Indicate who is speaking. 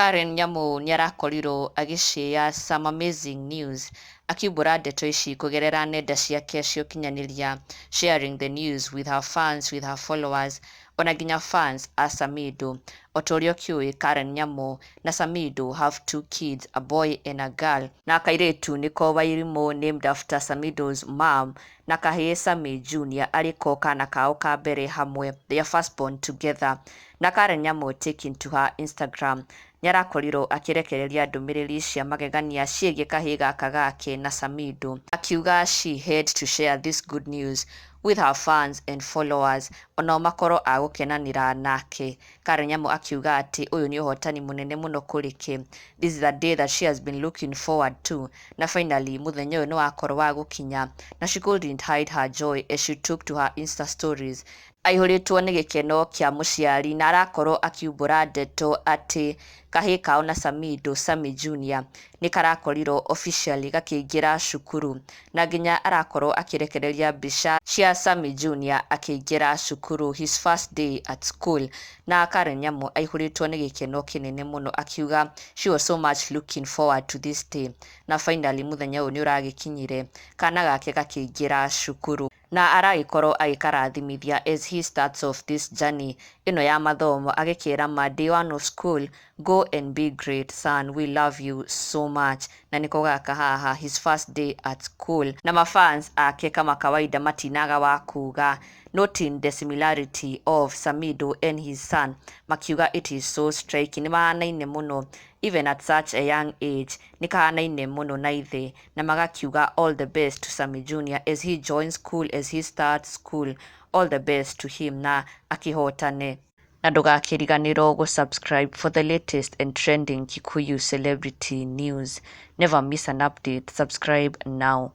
Speaker 1: Karen Nyamu nĩarakorirwo agĩ share some amazing news, akiumbũra ndeto ici kũgerera nenda ciake cia ũkinyanĩria, sharing the news with her fans, with her followers, ona nginya fans a Samidoh. O ta ũrĩa ũkĩũĩ, Karen Nyamu na Samidoh have two kids, a boy and a girl. Na kairĩtu nĩko Wairimũ, named after Samidoh's mom, na kahĩĩ Sammy Junior, arĩko kana kao ka mbere hamwe, their firstborn together. Na Karen Nyamu taking to her Instagram nĩarakorirwo akĩrekereria ndũmĩrĩri cia magegania ciĩgiĩ kahĩĩ gaka gake na Samidoh, akiuga she had to share this good news with her fans and followers, onao makorwo a gũkenanĩra nake. Karen Nyamu akiuga atĩ ũyũ nĩ ũhotani mũnene mũno kũrĩ ke. This is a day that she has been looking forward to, na finally mũthenya ũyũ nĩ wakorwo wa gũkinya, na she couldn't hide her joy as she took to her Insta stories, aihũrĩtwo nĩ gĩkeno kĩa mũciari, na arakorwo akiumbũra ndeto atĩ kahĩĩ kao na Samidoh, Sammy Junior, nĩ karakorirwo officially gakĩingĩra cukuru, na nginya arakorwo akĩrekereria mbica cia Sammy Junior akĩingĩra cukuru, his first day at school. Na Karen Nyamu aihũrĩtwo nĩ gĩkeno kĩnene mũno, akiuga she was so much looking forward to this day, na finally mũthenya ũyũ nĩ ũragĩkinyire, kana gake gakĩingĩra cukuru, na aragĩkorwo agĩkarathimithia as he starts off this journey ĩno ya mathomo, agĩkĩra ma, "Day one of school, go and be great, son, we love you so much." Na nĩko gaka haha, his first day at school, na mafans ake kama kawaida matinaga wa kuga, noting the similarity of Samidoh and his son, makiuga it is so striking, nĩ mahanaine mũno even at such a young age, nĩ kahanaine mũno na ithe, na magakiuga all the best to Sammy Junior as he joins school, as he starts school, all the best to him na akĩhotane. Na ndũgakĩriganĩrwo gũ-subscribe for the latest and trending Kikuyu celebrity news. Never miss an update. Subscribe now.